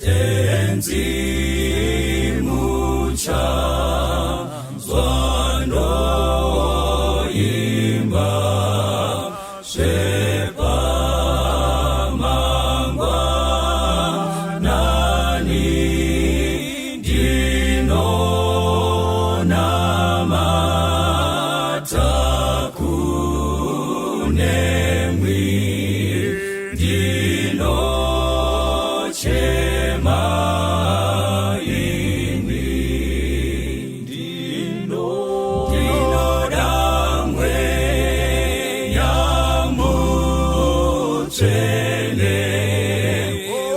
Tenzi muchanzwa ndoimba zvepamangwanani ndinonamata kunemwi ndinochema imi ndinoda mweya mutsvene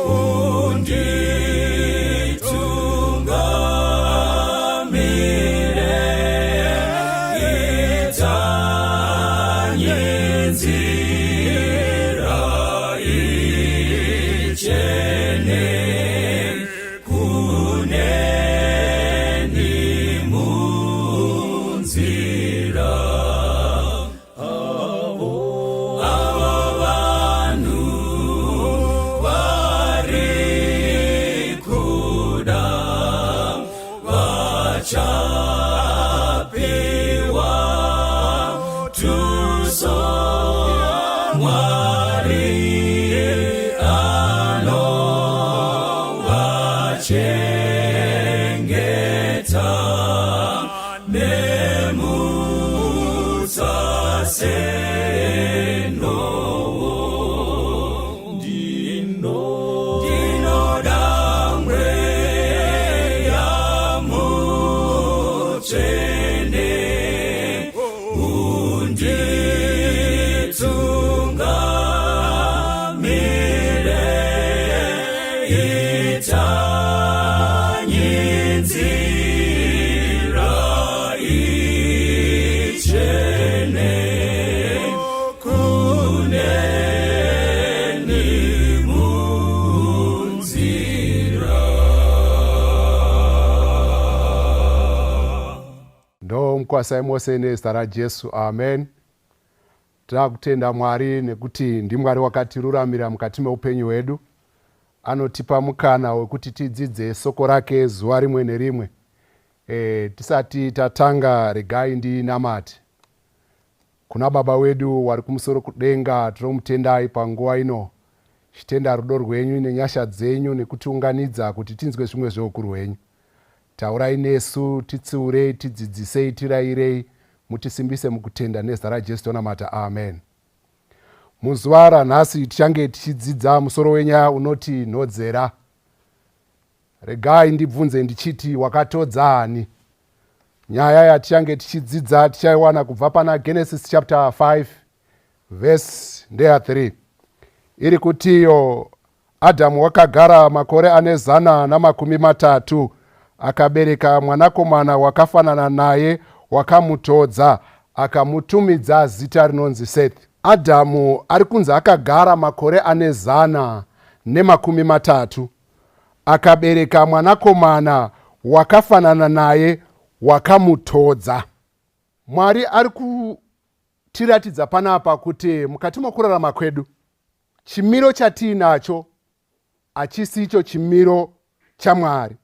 unditungamire itanye nzira ichene kuneni munzira avo vanhu vari kuda vachapiwa tuso Mwari anovachengeta nemutsa senowo ndinoda mweya mutsvene unditungamire itanye nzira ichene kuneni munzira. Ndomukwasai mose nezita raJesu, amen. Takutenda Mwari nekuti ndiMwari wakatiruramira mukati meupenyu hwedu. Anotipa mukana wekuti tidzidze soko rake zuva rimwe nerimwe. Tisati tatanga, regai ndinamate. Kuna Baba wedu wari kumusoro kudenga, tinomutendai panguva ino, chitenda rudo rwenyu nenyasha dzenyu nekutiunganidza kuti tinzwe zvimwe zveukuru hwenyu. Taurai nesu, titsiurei, tidzidzisei, tirayirei, mutisimbise mukutenda. Nezita raJesu tonamata, amen. Muzuva ranhasi tichange tichidzidza musoro wenyaya unoti nhodzera. Regai ndibvunze ndichiti, wakatodza ani? Nyaya yatichange tichidzidza tichaiwana kubva pana Genesis chapter 5 verse ndeya 3, iri kutiyo, Adhamu wakagara makore ane 130, akabereka mwanakomana wakafanana naye, wakamutodza, akamutumidza zita rinonzi Seth. Adhamu ari kunzi akagara makore ane 130, akabereka mwanakomana wakafanana naye, wakamutodza. Mwari ari kutiratidza panapa kuti mukati mokurarama kwedu, chimiro chatiinacho hachisi icho chimiro chaMwari,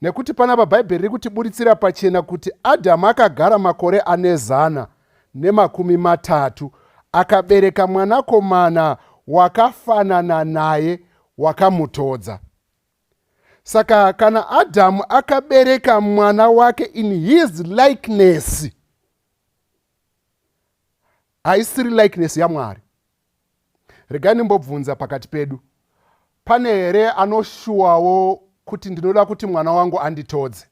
nekuti panapa Bhaibheri riri kutiburitsira pachena kuti Adhamu akagara makore ane 130, akabereka mwanakomana wakafanana naye, wakamutodza. Saka kana Adhamu akabereka mwana wake in his likeness, haisiri likeness yaMwari. Regai ndimbobvunza, pakati pedu pane here anoshuwawo kuti ndinoda kuti mwana wangu anditodze,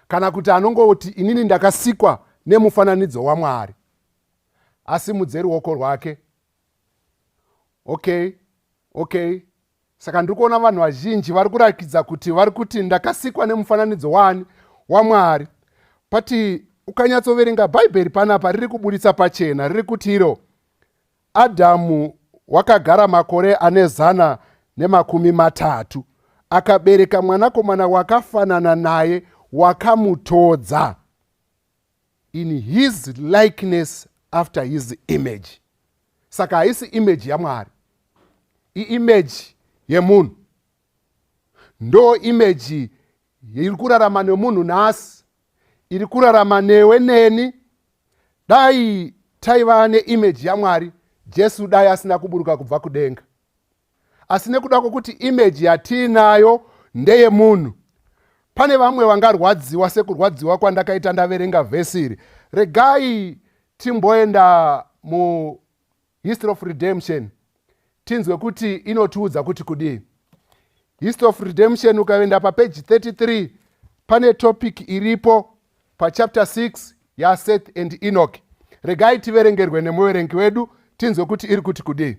kana kuti anongoti inini ndakasikwa nemufananidzo waMwari? Asimudze ruoko rwake. Okay, saka ndiri kuona vanhu vazhinji vari kurakidza kuti vari kuti ndakasikwa nemufananidzo wani? WaMwari. Pati ukanyatsoverenga Bhaibheri panapa, riri kuburitsa pachena, riri kuti iro Adhamu wakagara makore ane 130, akabereka mwanakomana wakafanana naye, wakamutodza, in his likeness, after his image. Saka haisi image yaMwari, iimage. yemunhu. Ndo imeji iri kurarama nemunhu nhasi, iri kurarama newe neni. Dai taiva neimeji yaMwari, Jesu dai asina kuburuka kubva kudenga. Asi nekuda kwokuti imeji yatiinayo ndeyemunhu, pane vamwe vangarwadziwa sekurwadziwa kwandakaita ndaverenga vhesi iri. Regai timboenda mu History of Redemption tinzwe kuti inotiudza kuti kudii. History of Redemption, ukaenda papeji 33 pane topic iripo pachapter 6 yaSeth and Enoch. Regai tiverengerwe nemuverengi wedu tinzwe kuti iri kuti kudii.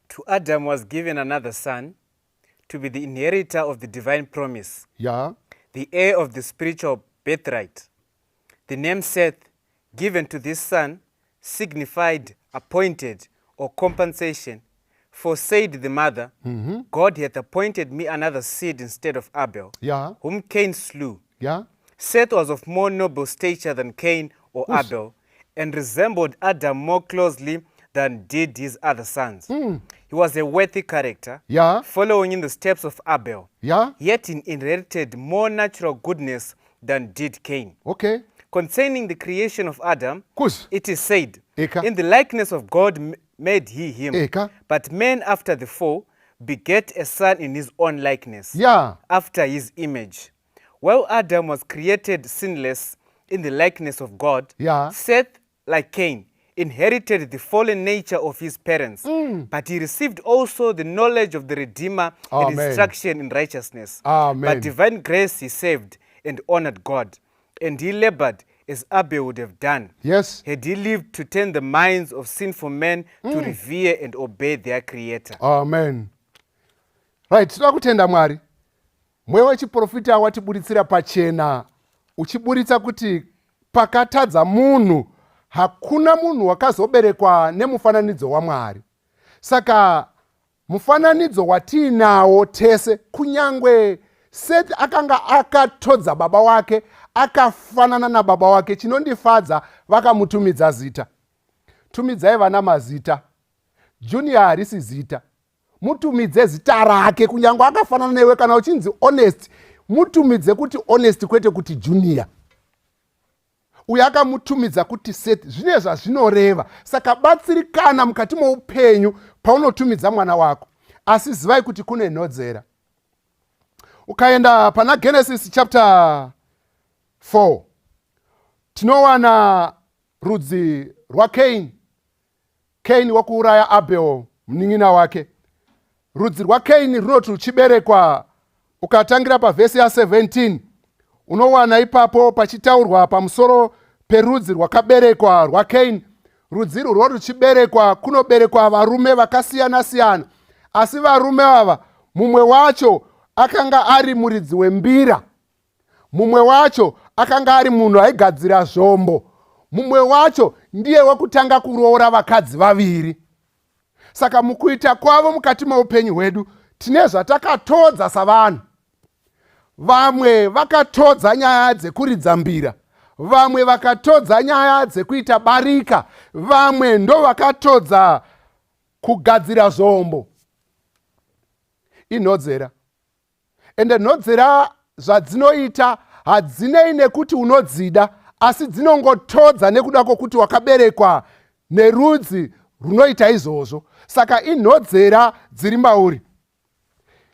To Adam was given another son to be the inheritor of the divine promise, the heir of the spiritual birthright. The name Seth, given to this son, signified appointed or compensation. For said the mother, "God hath appointed me another seed instead of Abel, whom Cain slew." Seth was of more noble stature than Cain or Abel, and resembled Adam more closely than did his other sons. He was a worthy character, following in the steps of Abel. Yet he inherited more natural goodness than did Cain. Concerning the creation of Adam, Kus. it is said, Eka. "In the likeness of God made he him." Eka. But man after the fall beget a son in his own likeness, after his image. While Adam was created sinless in the likeness of God, Seth, like Cain, inherited the fallen nature of his parents, but he received also the knowledge of the Redeemer and Amen. Instruction in righteousness. Amen. By divine grace he served and honored God, and he labored as Abel would have done had he lived to turn the minds of sinful men to revere and obey their Creator. Amen. Right, tinoda kutenda Mwari. Mweya wechiprofita watiburitsira pachena uchiburitsa kuti pakatadza munhu hakuna munhu wakazoberekwa nemufananidzo waMwari. Saka mufananidzo watiinawo tese, kunyangwe Seth akanga akatodza baba wake, akafanana nababa wake. Chinondifadza, vakamutumidza zita. Tumidzai vana mazita. Junior harisi zita. Mutumidze zita rake kunyange akafanana newe. Kana uchinzi Honest, mutumidze kuti Honest, kwete kuti Junior. Uyo akamutumidza kuti Seth, zvine zvazvinoreva. Saka batsirikana mukati moupenyu paunotumidza mwana wako, asi zivai kuti kune nhodzera. Ukaenda pana Genesis chapter 4, tinowana rudzi rwaCain. Cain wokuuraya Abel munin'ina wake. Rudzi rwaCain runoti ruchiberekwa, ukatangira pavhesi ya17, unowana ipapo pachitaurwa pamusoro perudzi rwakaberekwa rwaCain. Rudzi irworwo ruchiberekwa, kunoberekwa varume vakasiyana-siyana, asi varume ava, mumwe wacho akanga ari muridzi wembira, mumwe wacho akanga ari munhu aigadzira zvombo, mumwe wacho ndiye wekutanga kuroora vakadzi vaviri. Saka mukuita kwavo mukati meupenyu hwedu, tine zvatakatodza savanhu. Vamwe vakatodza nyaya dzekuridza mbira, vamwe vakatodza nyaya dzekuita barika, vamwe ndo vakatodza kugadzira zvombo. Inhodzera, ende nhodzera zvadzinoita hadzinei nekuti unodzida, asi dzinongotodza nekuda kwokuti wakaberekwa nerudzi runoita izvozvo. Saka inhodzera dziri mauri.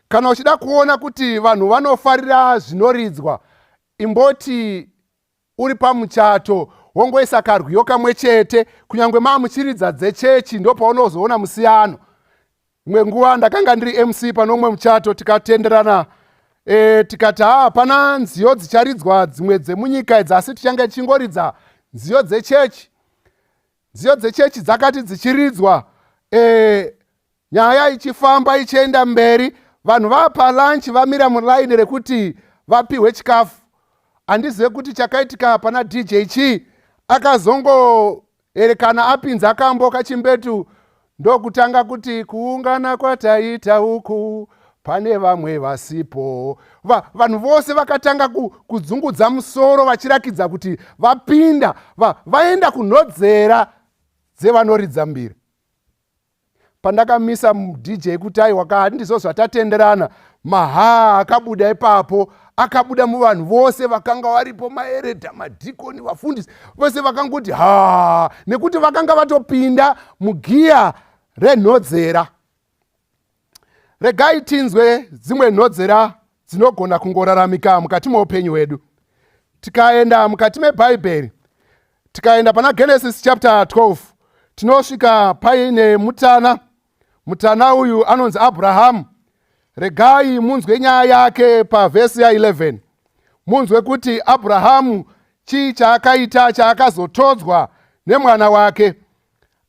Kana uchida kuona kuti vanhu vanofarira zvinoridzwa, imboti uri pamuchato, wongoisa karwiyo kamwe chete, kunyange mamuchiridza dzechechi, ndo paunozoona musiyano. Imwe nguva ndakanga ndiri MC pane umwe muchato, tikatenderana, tikati haa, pana nziyo dzicharidzwa dzimwe dzemunyika idzi, asi tichange tichingoridza nziyo dzechechi. Nziyo dzechechi dzakati dzichiridzwa, nyaya ichifamba ichienda mberi, vanhu vapa lunch vamira mulaini rekuti vapiwe chikafu. Handizive kuti chakaitika pana DJ chii, akazongoerekana apinza kambo kachimbetu, ndokutanga kuti, "Kuungana kwataita uku pane vamwe vasipo." Vanhu vose vakatanga kudzungudza musoro vachirakidza kuti vapinda, vaenda kunhodzera dzevanoridza mbira. Pandakamisa DJ kuti aiwa ka, handizvo zvatatenderana. Mahaa akabuda ipapo, akabuda muvanhu vose vakanga varipo, maeredha, madhikoni, vafundisi vose vakangoti ha, nekuti vakanga vatopinda mugiya renhodzera. Regai tinzwe dzimwe nhodzera dzinogona kungoraramika mukati meupenyu hwedu. Tikaenda mukati mebhaibheri, tikaenda pana Genesis chapter 12, tinosvika paine mutana. Mutana uyu anonzi Abrahamu. Regai munzwe nyaya yake pavhesi ya11, munzwe kuti Abrahamu chii chaakaita chaakazotodzwa nemwana wake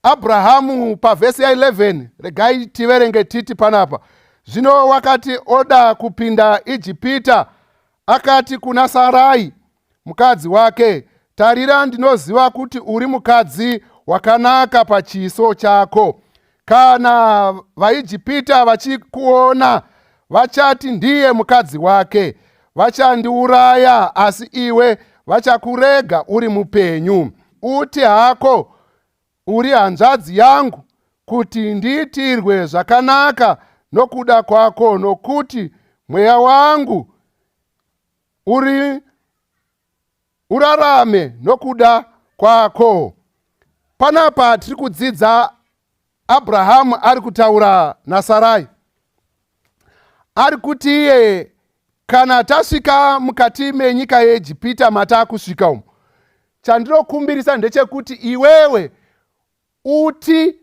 Abrahamu. Pavhesi ya11, regai tiverenge titi panapa: Zvino wakati oda kupinda Ijipita, akati kuna Sarai mukadzi wake, "Tarira, ndinoziva kuti uri mukadzi wakanaka pachiso chako. Kana vaIjipita vachikuona, vachati, 'Ndiye mukadzi wake.' Vachandiuraya, asi iwe vachakurega uri mupenyu. Uti hako uri hanzvadzi yangu, kuti ndiitirwe zvakanaka nokuda kwako, nokuti mweya wangu uri urarame nokuda kwako." Panapa tiri kudzidza Abrahamu ari kutaura naSarai, ari kuti iye, kana tasvika mukati menyika yeEjipita mataakusvika umu, chandinokumbirisa ndechekuti iwewe uti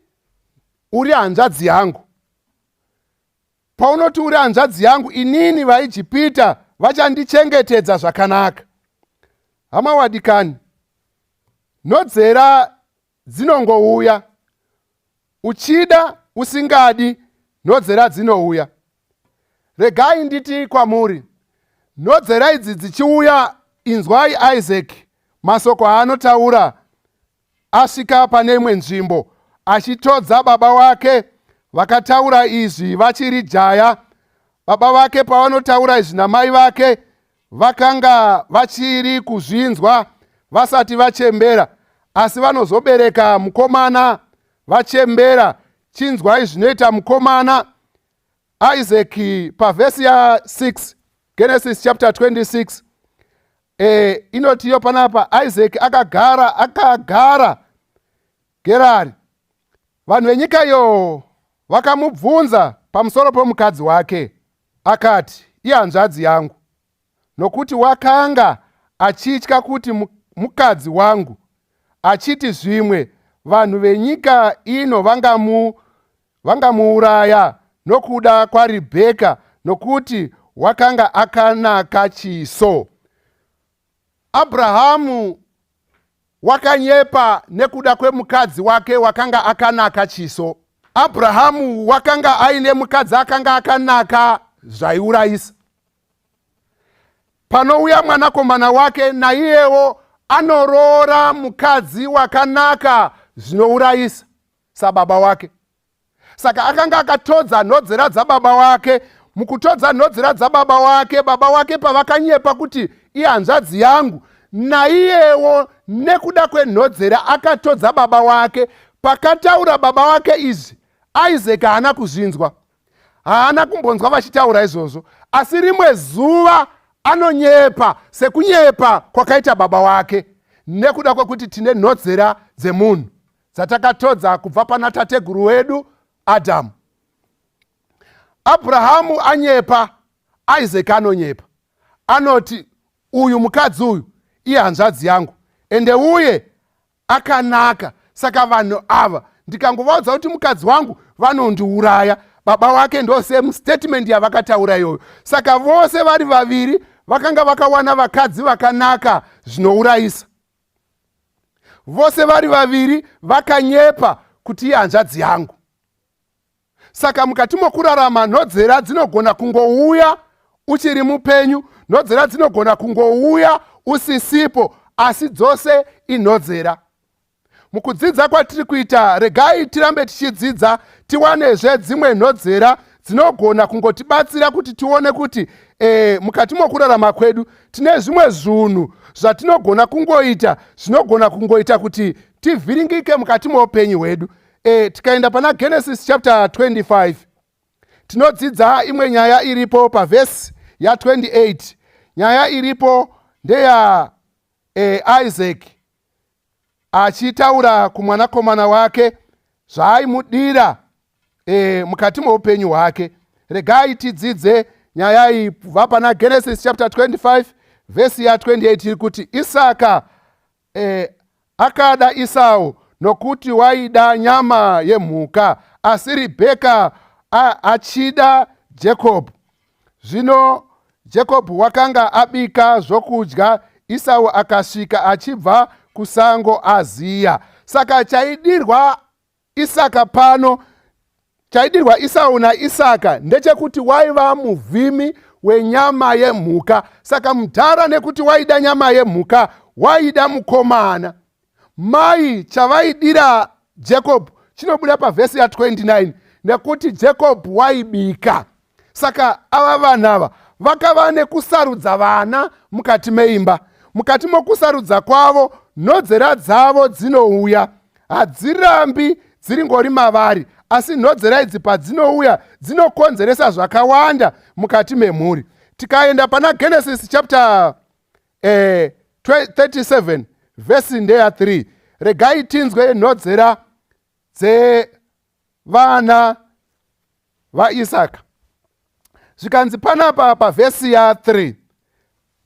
uri hanzvadzi yangu. Paunoti uri hanzvadzi yangu, inini vaIjipita vachandichengetedza zvakanaka. Hama wadikani, nhodzera dzinongouya, uchida usingadi, nhodzera dzinouya. Regai nditi kwamuri, nhodzera idzi dzichiuya, inzwai Isaac masoko aanotaura asvika pane imwe nzvimbo achitodza baba wake. Vakataura izvi vachiri jaya. Baba vake pavanotaura izvi namai vake, vakanga vachiri kuzvinzwa vasati vachembera, asi vanozobereka mukomana vachembera. Chinzwai zvinoita mukomana Isaac pavhesi ya6, Genesis chapter 26. Inotiyo panapa, Isaac akagara Gerari. Vanhu venyika iyo vakamubvunza pamusoro pomukadzi wake, akati, "Ihanzvadzi yangu," nokuti wakanga achitya kuti, "Mukadzi wangu," achiti, "Zvimwe vanhu venyika ino vangamuuraya nokuda kwaRibheka, nokuti wakanga akanaka chiso." Abrahamu wakanyepa nekuda kwemukadzi wake wakanga akanaka chiso. Abrahamu wakanga aine mukadzi akanga akanaka zvaiurayisa. Panouya mwanakomana wake, naiyewo anoroora mukadzi wakanaka zvinourayisa sababa wake. Saka akanga akatodza nhodzera dzababa wake. Mukutodza nhodzera dzababa wake, baba wake pavakanyepa kuti ihanzvadzi yangu, naiyewo nekuda kwenhodzera akatodza baba wake. Pakataura baba wake izvi, Isaac haana kuzvinzwa, haana kumbonzwa vachitaura izvozvo, asi rimwe zuva anonyepa sekunyepa kwakaita baba wake, nekuda kwekuti tine nhodzera dzemunhu dzatakatodza kubva pana tateguru wedu Adhamu. Abrahamu anyepa, Isaac anonyepa, anoti uyu mukadzi uyu iye hanzvadzi yangu, ende uye akanaka, saka vanhu ava ndikangovaudza kuti mukadzi wangu, vanondiuraya. Baba wake ndo same statement yavakataura iyoyo. Saka vose vari vaviri vakanga vakawana vakadzi vakanaka zvinourayisa. Vose vari vaviri vakanyepa kuti ihanzvadzi yangu. Saka mukati mokurarama, nhodzera dzinogona kungouya uchiri mupenyu, nhodzera dzinogona kungouya usisipo, asi dzose inhodzera. Mukudzidza kwatiri kuita, regai tirambe tichidzidza, tiwanezve dzimwe nhodzera dzinogona kungotibatsira kuti tione kuti mukati mokurarama kwedu tine zvimwe zvinhu zvatinogona kungoita zvinogona kungoita kuti tivhiringike mukati meupenyu hwedu. E, tikaenda pana Genesis chapter 25 tinodzidza imwe nyaya iripo pavhesi ya28. Nyaya iripo ndeya Isaac achitaura kumwanakomana wake zvaaimudira mukati meupenyu hwake. Regai tidzidze nyaya iyi kubva pana Genesis chapter 25 vhesi ya28 iri kuti Isaka akada Isau nokuti waida nyama yemhuka, asi Ribheka achida Jacob. Zvino Jacob wakanga abika zvokudya, Isau akasvika achibva kusango aziya. Saka chaidirwa Isaka pano, chaidirwa Isau naIsaka ndechekuti waiva muvhimi wenyama yemhuka. Saka mudhara, nekuti waida nyama yemhuka, waida mukomana. Mai chavaidira Jacob chinobuda pavhesi ya29, nekuti Jacob waibika. Saka ava vanhu ava vakava nekusarudza vana mukati meimba. Mukati mokusarudza kwavo, nhodzera dzavo dzinouya, hadzirambi dziri ngori mavari, asi nhodzera idzi padzinouya dzinokonzeresa zvakawanda mukati memhuri. Tikaenda pana Genesis chapter 37 vhesi ndeya 3, regai tinzwe nhodzera dzevana vaIsaka. Zvikanzi panapa pavhesi ya3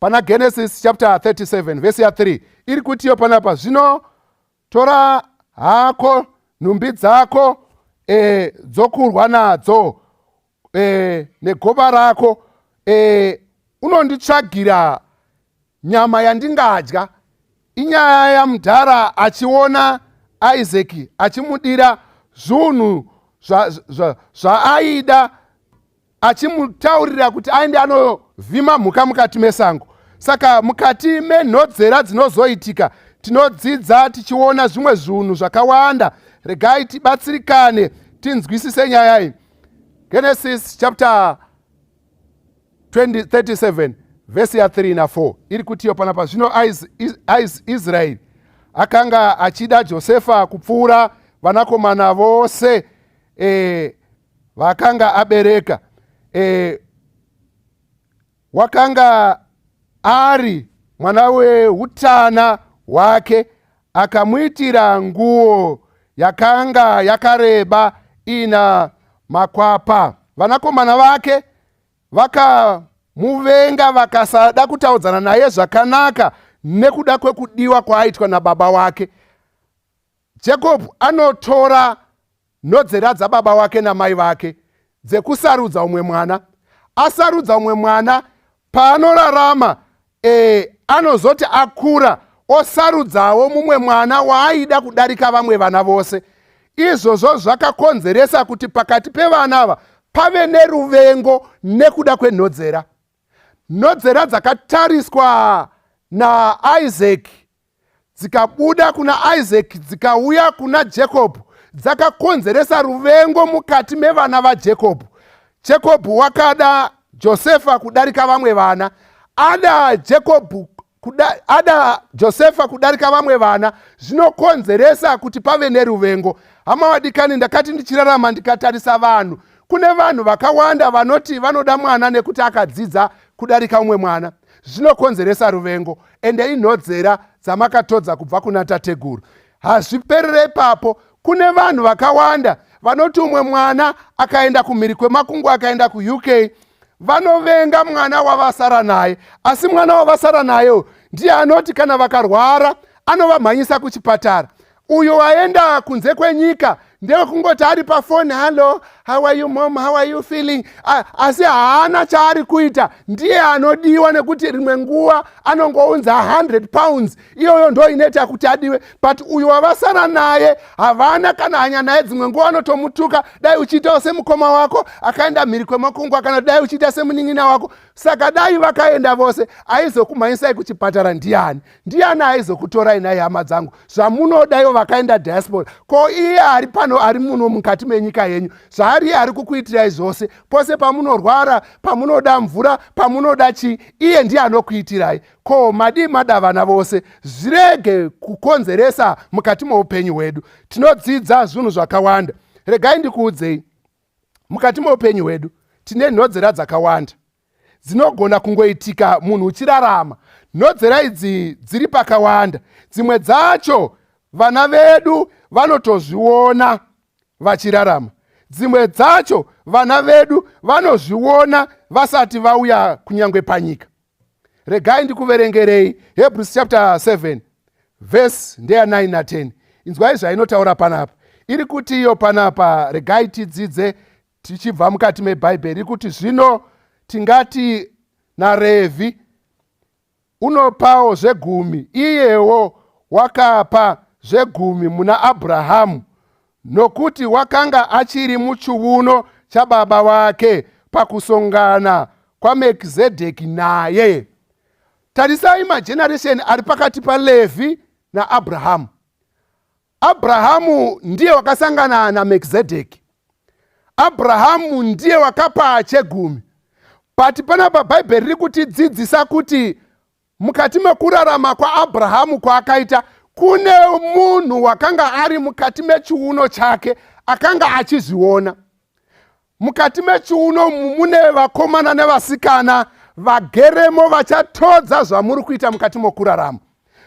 pana Genesis chapter 37 vhesi ya3 iri kutiyo panapa: "Zvino tora hako nhumbi dzako dzokurwa nadzo negova rako, unonditsvagira nyama yandingadya." Inyaya yamudhara achiona Isaac achimudira zvinhu zvaaida, achimutaurira kuti aende anovhima mhuka mukati mesango. Saka mukati menhodzera dzinozoitika tinodzidza tichiona zvimwe zvinhu zvakawanda. Regai tibatsirikane, tinzwisise nyaya iyi. Genesis chapter 20, 37 vhesi ya3 na4 iri kutiyo panapa: "Zvino Israeri akanga achida Josefa kupfuura vanakomana vose vakanga abereka. Wakanga ari mwana weutana hwake. Akamuitira nguo yakanga yakareba ina makwapa. Vanakomana vake vakamuvenga, vakasada kutaudzana naye zvakanaka nekuda kwekudiwa kwaaitwa nababa wake." Jacob anotora nhodzera dzababa wake namai vake dzekusarudza umwe mwana. Asarudza umwe mwana, paanorarama anozoti akura osarudzawo mumwe mwana waaida kudarika vamwe vana vose. Izvozvo zvakakonzeresa kuti pakati pevana ava pave neruvengo nekuda kwenhodzera. Nhodzera dzakatariswa naIsaac dzikabuda kuna Isaac dzikauya kuna Jacob dzakakonzeresa ruvengo mukati mevana vaJacob. Jacob wakada Josefa kudarika vamwe vana. Ada Jacob ada Josefa kudarika vamwe vana zvinokonzeresa kuti pave neruvengo. Hama vadikani, ndakati ndichirarama ndikatarisa vanhu, kune vanhu vakawanda vanoti vanoda mwana nekuti akadzidza kudarika umwe mwana. Zvinokonzeresa ruvengo, ende inhodzera dzamakatodza kubva kuna tateguru. Hazviperere ipapo. Kune vanhu vakawanda vanoti umwe mwana akaenda kumhiri kwemakungwa, akaenda kuUK, vanovenga mwana wavasara naye. Asi mwana wavasara naye ndiye anoti kana vakarwara anovamhanyisa kuchipatara. Uyo waenda kunze kwenyika ndewekungoti ari pafoni, "Hallo, how are you, mom? How are you feeling?" Asi haana chaari kuita. Ndiye anodiwa nekuti rimwe nguva anongounza £100. Iyoyo ndo inoita kuti adiwe. But uyu wavasara naye havana kana hanya naye. Dzimwe nguva anotomutuka, "Dai uchiitawo semukoma wako akaenda mhiri kwemakungwa," kana, "Dai uchiita semunin'ina wako." Saka dai vakaenda vose, aizokumhanyisai kuchipatara ndiani? Ndiani aizokutorai nai, hama dzangu? Zvamunoda ivo vakaenda diaspora, ko iye ari pano, ari muno mukati menyika yenyu, zvaanga Ariye ari kukuitirai zvose pose pamunorwara, pamunoda mvura, pamunoda chii, iye ndiye anokuitirai. Ko madii mada vana vose zvirege kukonzeresa mukati moupenyu hwedu? Tinodzidza zvinhu zvakawanda. Regai ndikuudzei, mukati meupenyu hwedu tine nhodzera dzakawanda dzinogona kungoitika munhu uchirarama. Nhodzera idzi dziri pakawanda, dzimwe dzacho vana vedu vanotozviona vachirarama, dzimwe dzacho vana vedu vanozviona vasati vauya kunyange panyika. Regai ndikuverengerei Hebrews chapter 7 verse ndeya 9 na 10. Inzwai zvainotaura panapa. Iri kuti iyo panapa, regai tidzidze tichibva mukati mebhaibheri. Iri kuti zvino tingati naRevhi unopawo zvegumi, iyewo wakapa zvegumi muna Abrahamu, nokuti wakanga achiri muchiuno chababa wake pakusongana kwaMerkizedheki naye. Tarisai mageneration ari pakati paLevhi naAbrahamu. Abrahamu ndiye wakasangana naMerkizedheki. Abrahamu ndiye wakapa chegumi. But panapa Bhaibheri riri kutidzidzisa kuti mukati mekurarama kwaAbrahamu kwaakaita, kune munhu wakanga ari mukati mechiuno chake akanga achizviona. Mukati mechiuno mune vakomana nevasikana vageremo vachatodza zvamuri kuita mukati mokurarama.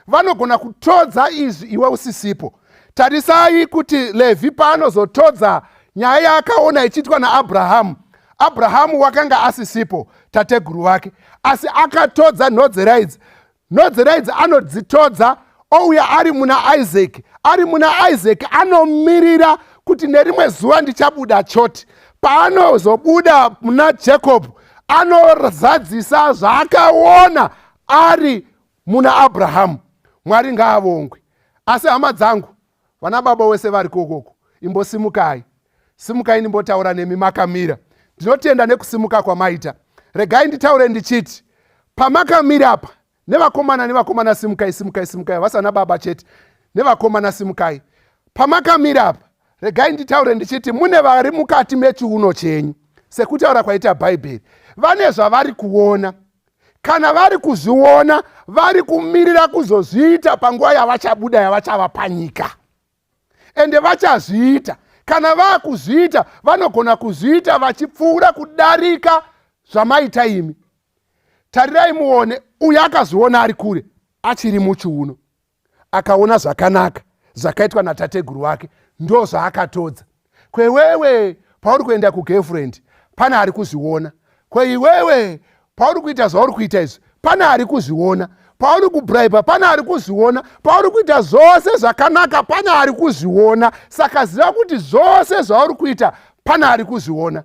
Vanogona kutodza izvi iwe usisipo. Tarisai kuti Levhi paanozotodza nyaya yaakaona ichiitwa naAbrahamu, Abrahamu wakanga asisipo, tateguru wake, asi akatodza nhodzera idzi. Nhodzera idzi anodzitodza ouya ari muna Isaac. Ari muna Isaac anomirira kuti nerimwe zuva ndichabuda choti. Paanozobuda muna Jacob anozadzisa zvaakaona ari muna Abrahamu. Mwari ngaavongwe. Asi hama dzangu, vana baba wese vari kokoko, imbosimukai, simukai ndimbotaura nemi makamira. Ndinotenda nekusimuka kwamaita. Regai nditaure ndichiti pamakamira apa, nevakomana nevakomana, simukai, simukai, simukai, vasana baba chete, nevakomana simukai. Pamakamira apa, regai nditaure ndichiti mune vari mukati mechiuno chenyu, sekutaura kwaita Bhaibheri, vane zvavari kuona. Kana vari kuzviona, vari kumirira kuzozviita panguva yavachabuda, yavachava panyika, ende vachazviita. Kana vaakuzviita, vanogona kuzviita vachipfuura kudarika zvamaita imi. Tarirai muone, uyo akazviona ari kure, achiri muchiuno, akaona zvakanaka zvakaitwa natateguru wake, ndo zvaakatodza. Kwewewe pauri kuenda kugirlfriend, pane ari kuzviona. Kweiwewe pauri kuita zvauri kuita izvi, pane ari kuzviona. Pauri kubraiba, pane ari kuzviona. Pauri kuita zvose zvakanaka, pane ari kuzviona. Saka ziva kuti zvose zvauri kuita, pane ari kuzviona.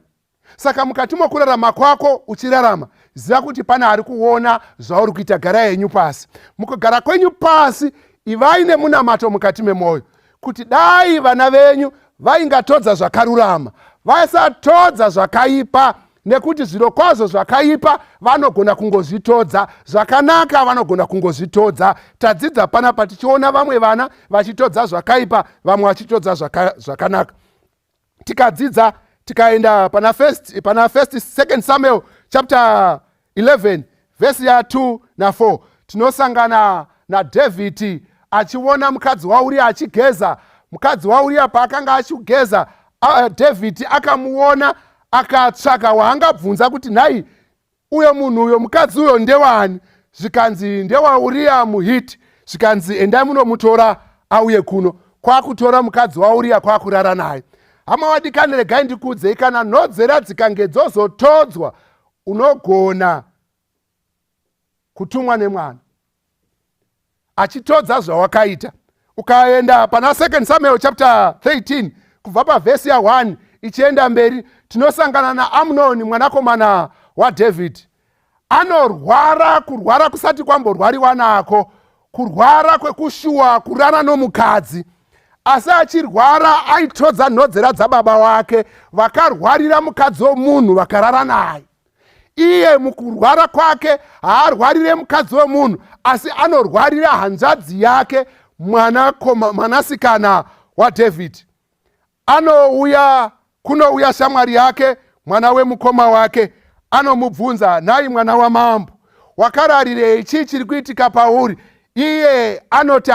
Saka mukati mokurarama kwako uchirarama, ziva kuti pane ari kuona zvauri kuita. Gara henyu pasi. Mukugara kwenyu pasi, ivai nemunamato mukati memwoyo kuti dai vana venyu vaingatodza zvakarurama, vasatodza zvakaipa, nekuti zviro kwazvo zvakaipa vanogona kungozvitodza, zvakanaka vanogona kungozvitodza. Tadzidza panapa tichiona vamwe vana vachitodza zvakaipa, vamwe vachitodza zvakanaka. Tikadzidza tikaenda pana first, pana first second Samuel chapter 11 vhesi ya 2 na 4, tinosangana naDhavhidhi achiona mukadzi waUriya achigeza. Mukadzi waUriya paakanga achigeza, Dhavhidhi akamuona, akatsvaka waangabvunza kuti nhai, uyo munhu uyo, mukadzi uyo ndewani? Zvikanzi ndewaUriya muHiti. Zvikanzi endai munomutora auye kuno. Kwakutora mukadzi waUriya kwakurara naye. Hama wadikani, regai ndikuudzei, kana nhodzera dzikange dzozotodzwa, unogona kutumwa nemwana achitodza zvawakaita. Ukaenda pana 2 Samuel chapter 13 kubva pavhesi ya1 ichienda mberi, tinosangana naAmunoni mwanakomana waDhavhidhi. Anorwara kurwara kusati kwamborwariwa nako, kurwara kwekushuwa kurara nomukadzi. Asi achirwara aitodza nhodzera dzababa wake vakarwarira mukadzi womunhu vakarara naye. Iye mukurwara kwake haarwarire mukadzi wemunhu, asi anorwarira hanzvadzi yake, mwanasikana waDhavhidhi. Anouya Kunouya shamwari yake, mwana wemukoma wake, anomubvunza, nhai mwana wamambo, wakararirei? Chii chiri kuitika pauri? Iye anoti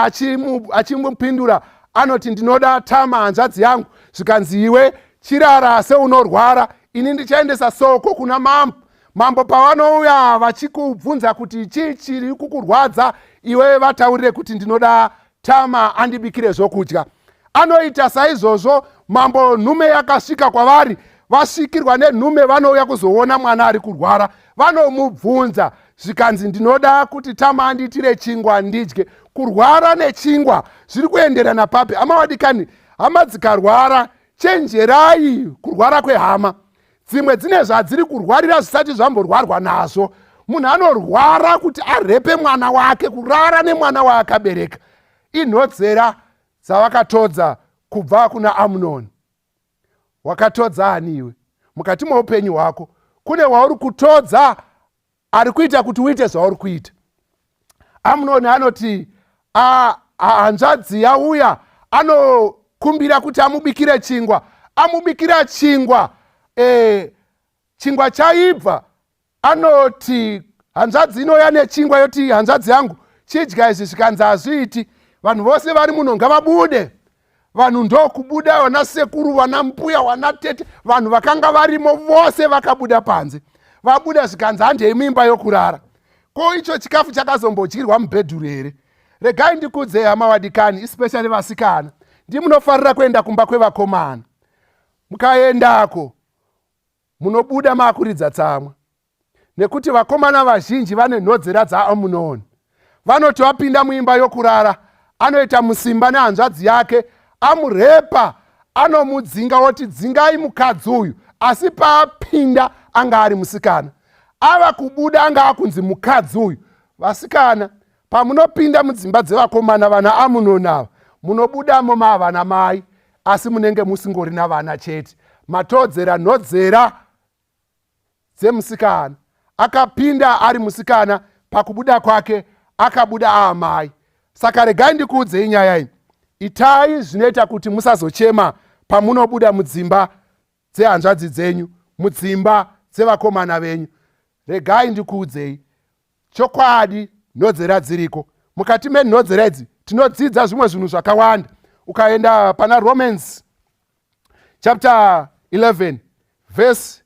achimupindura anoti, ndinoda Tama hanzvadzi yangu. Zvikanzi, iwe chirara seunorwara, ini ndichaendesa soko kuna mambo. Mambo pavanouya vachikubvunza kuti chii chiri kukurwadza, iwe vataurire kuti ndinoda Tama andibikire zvokudya. Anoita saizvozvo. Mambo, nhume yakasvika kwavari. Vasvikirwa nenhume, vanouya kuzoona mwana ari kurwara. Vanomubvunza, zvikanzi, ndinoda kuti Tama andiitire chingwa ndidye. Kurwara nechingwa zviri kuenderana papi? Hama wadikani, hama dzikarwara, chenjerai kurwara kwehama. Dzimwe dzine zvadziri kurwarira zvisati zvamborwarwa nazvo. Munhu anorwara kuti arepe mwana wake, kurara nemwana waakabereka, inhodzera dzavakatodza kubva kuna Amunoni. Wakatodza ani iwe mukati meupenyu hwako? Kune wauri kutodza ari kuita kuti uite zvauri kuita. Amunoni anoti hanzvadzi yauya, anokumbira kuti amubikire chingwa. Amubikira chingwa, chingwa chaibva. Anoti hanzvadzi inouya nechingwa, yoti, hanzvadzi yangu, chidya izvi. Zvikanzi, hazviiti, vanhu vose vari muno ngavabude. Vanhu ndokubuda, vana sekuru, vana mbuya, vana tete, vanhu vakanga varimo vose vakabuda panze. Vabuda, zvikanzi, handei muimba yokurara. Ko icho chikafu chakazombodyirwa mubhedhuru here? Regai ndikudzei, hama wadikani, especially vasikana, ndimunofarira kuenda kumba kwevakomana. Mukaendako munobuda maakuridza tsamwa, nekuti vakomana vazhinji vane nhodzera dzaAmunoni. Vanoti vapinda muimba yokurara, anoita musimba nehanzvadzi yake, amurepa, anomudzinga, woti, dzingai mukadzi uyu. Asi paapinda anga ari musikana, ava kubuda anga akunzi mukadzi uyu. Vasikana, pamunopinda mudzimba dzevakomana, vana Amunoni ava, munobudamo mavana mai, asi munenge musingori navana chete. Matodzera nhodzera dzemusikana. Akapinda ari musikana, pakubuda kwake akabuda aamai. Saka regai ndikuudzei nyaya iyi. Itai zvinoita kuti musazochema pamunobuda mudzimba dzehanzvadzi dzenyu, mudzimba dzevakomana venyu. Regai ndikuudzei chokwadi, nhodzera dziriko. Mukati menhodzera idzi tinodzidza zvimwe zvinhu zvakawanda. Ukaenda pana Romans chapter 11 verse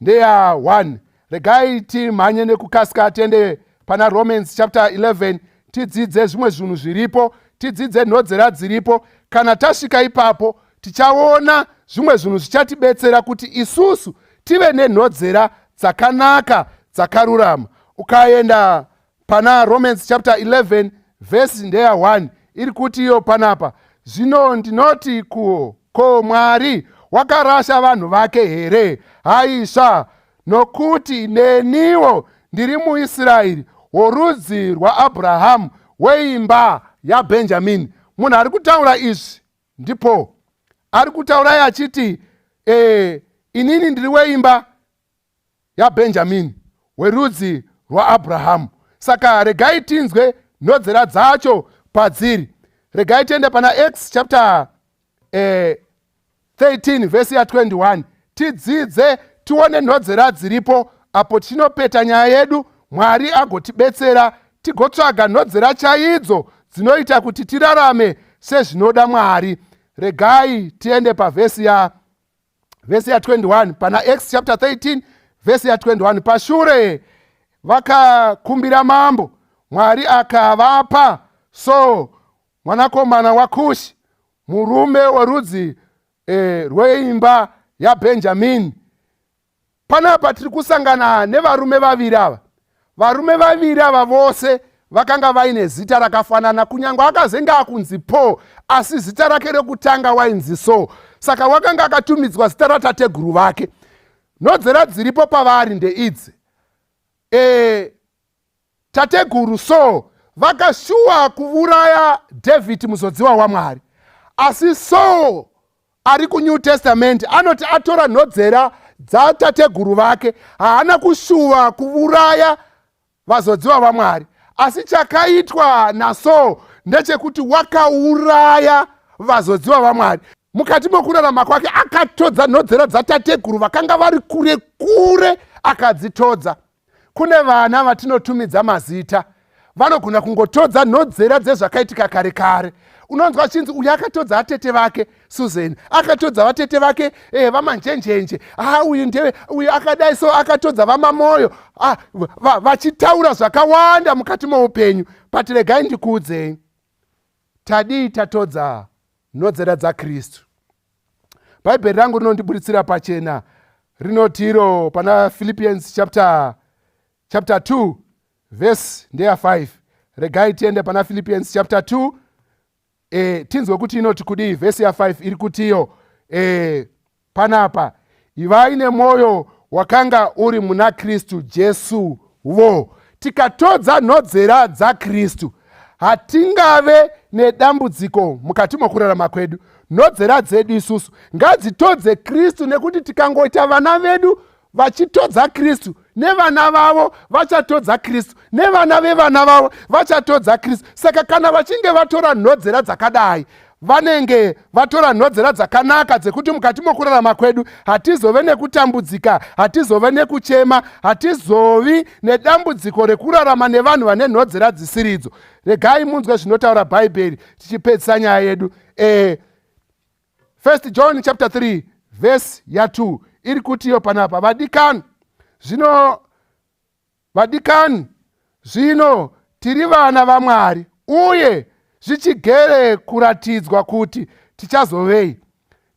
ndeya 1. Regai timhanye nekukasika, tiende pana Romans chapter 11, tidzidze zvimwe zvinhu zviripo, tidzidze nhodzera dziripo. Kana tasvika ipapo, tichaona zvimwe zvinhu zvichatibetsera kuti isusu tive nenhodzera dzakanaka, dzakarurama. Ukaenda pana Romans chapter 11 vhesi ndeya 1, iri kuti iyo panapa, zvino ndinoti kuo, ko Mwari wakarasha vanhu vake here? Haisva! Nokuti neniwo ndiri muIsraeri, worudzi rwaAbhurahamu, weimba yaBhenjamini. Munhu ari kutaura izvi ndipo ari kutaurai achiti, inini ndiri weimba yaBhenjamini, werudzi rwaAbhurahamu. Saka regai tinzwe nhodzera dzacho padziri. Regai tiende pana Acts chapter 13 vhesi ya21, tidzidze, tione nhodzera dziripo apo tinopeta nyaya yedu. Mwari agotibetsera tigotsvaga nhodzera chaidzo dzinoita kuti tirarame sezvinoda Mwari. Regai tiende pavhesi ya vhesi ya21, pana Acts chapter 13 vhesi ya21. Pashure vakakumbira mambo, Mwari akavapa so mwanakomana waKushi, murume werudzi rweimba yaBhenjamini. Panapa tiri kusangana nevarume vaviri ava. Varume vaviri ava vose vakanga vaine zita rakafanana, kunyange akazenge akunzi Paul, asi zita rake rekutanga wainzi Saul. Saka wakanga akatumidzwa zita ratateguru vake. Nhodzera dziripo pavari ndeidzi. Tateguru Saul vakashuwa kuuraya David, muzodziwa waMwari. Asi Saul ari kuNew Testament anoti atora nhodzera dzatateguru vake, haana kushuva kuuraya vazodziwa vaMwari. Asi chakaitwa naSaul ndechekuti wakauraya vazodziwa vaMwari. Mukati mokurarama kwake akatodza nhodzera dzatateguru vakanga vari kure kure, akadzitodza. Kune vana vatinotumidza mazita vanogona kungotodza nhodzera dzezvakaitika kare kare. Unonzwa achinzi uyu akatodza atete vake Susan, akatodza vatete vake vamanjenjenje, uyu ndewe uyu akadai, so akatodza vamamoyo, vachitaura zvakawanda mukati moupenyu. But regai ndikuudzei, tadii tatodza nhodzera dzaKristu? Bhaibheri rangu rinondiburitsira pachena, rinotiro pana Philippians chapter 2, vhesi ndeya 5. Regai tiende pana Philippians chapter 2, tinzwe kuti inoti kudii. Vhesi ya5 iri kutiyo panapa: "Ivai nemwoyo wakanga uri muna Kristu Jesu vo." Tikatodza nhodzera dzaKristu, hatingave nedambudziko mukati mokurarama kwedu. Nhodzera dzedu isusu ngadzitodze Kristu, nekuti tikangoita vana vedu vachitodza Kristu, nevana vavo vachatodza Kristu, nevana vevana vavo vachatodza Kristu. Saka kana vachinge vatora nhodzera dzakadai, vanenge vatora nhodzera dzakanaka dzekuti mukati mokurarama kwedu hatizove nekutambudzika, hatizove nekuchema, hatizovi nedambudziko rekurarama nevanhu vane nhodzera dzisiridzo. Regai munzwe zvinotaura Bhaibheri tichipedzisa nyaya yedu. First John chapter 3, vhesi ya2 iri kutiyo panapa: "Vadikani zvino, vadikani zvino, tiri vana vaMwari, uye zvichigere kuratidzwa kuti tichazovei.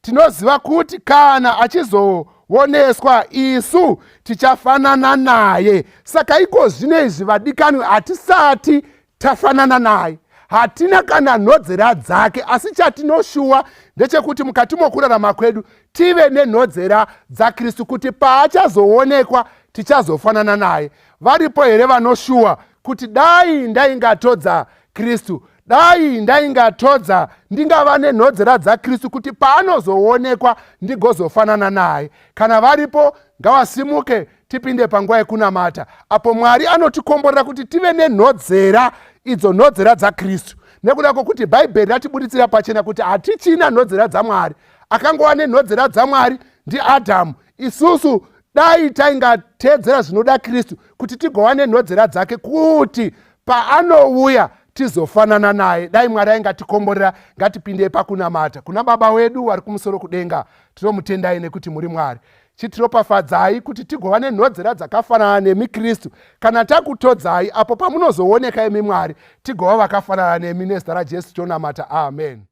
Tinoziva kuti kana achizooneswa, isu tichafanana naye." Saka iko zvino izvi, vadikani, hatisati tafanana naye, hatina kana nhodzera dzake, asi chatinoshuwa ndechekuti mukati mokurarama kwedu tive nenhodzera dzaKristu, kuti paachazoonekwa tichazofanana naye. Varipo here vanoshuwa kuti dai ndaingatodza Kristu, dai ndaingatodza, ndingava nenhodzera dzaKristu, kuti paanozoonekwa ndigozofanana naye? Kana varipo, ngavasimuke tipinde panguva yekunamata, apo Mwari anotikomborera kuti tive nenhodzera idzo, nhodzera dzaKristu, nekuda kwokuti Bhaibheri ratibuditsira pachena kuti hatichina nhodzera dzaMwari. Akangova nenhodzera dzaMwari ndiAdhamu. Isusu dai taingatedzera zvinoda Kristu kuti tigova nenhodzera dzake, kuti paanouya tizofanana naye. Dai Mwari aingatikomborera. Ngatipindei pakunamata. Kuna Baba wedu vari kumusoro kudenga, tinomutendai nekuti muri Mwari. Chitiropafadzai kuti tigova nenhodzera dzakafanana nemi Kristu. Kana takutodzai, apo pamunozooneka imi Mwari, tigova vakafanana nemi. Nezita raJesu tonamata, amen.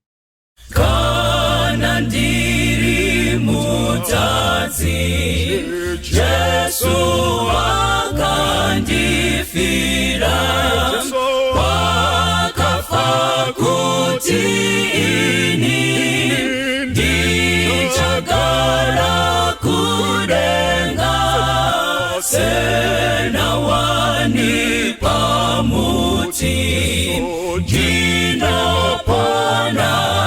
Kana ndiri mutadzi, Jesu akandifira, wakafa kuti ini ndichagara kudenga senawani pamuti. Ndinopona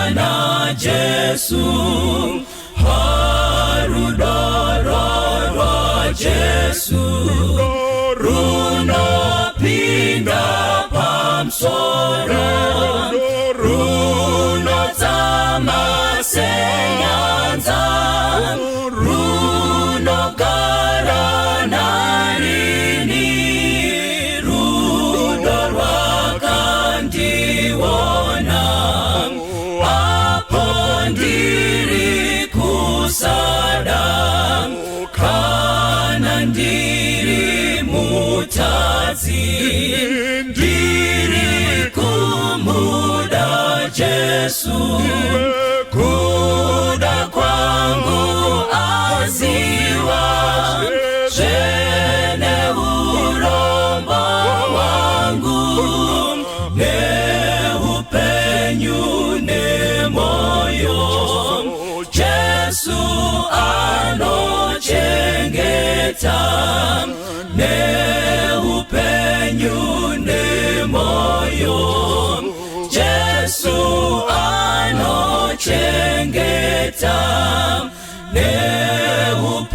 naJesu, harudo rwaJesu runopinda pamusoro, runodzama senyanza, runogara narini, rudo rwakandiona apo ndiri kusada, kana ndiri mutadzi, ndiri kumuda Jesu. Kuda kwangu aziva, zvene urombo hwangu, neupenyu nemoyo. Jesu anochengeta neupenyu nemoyo. Jesu anochengeta neupenyu.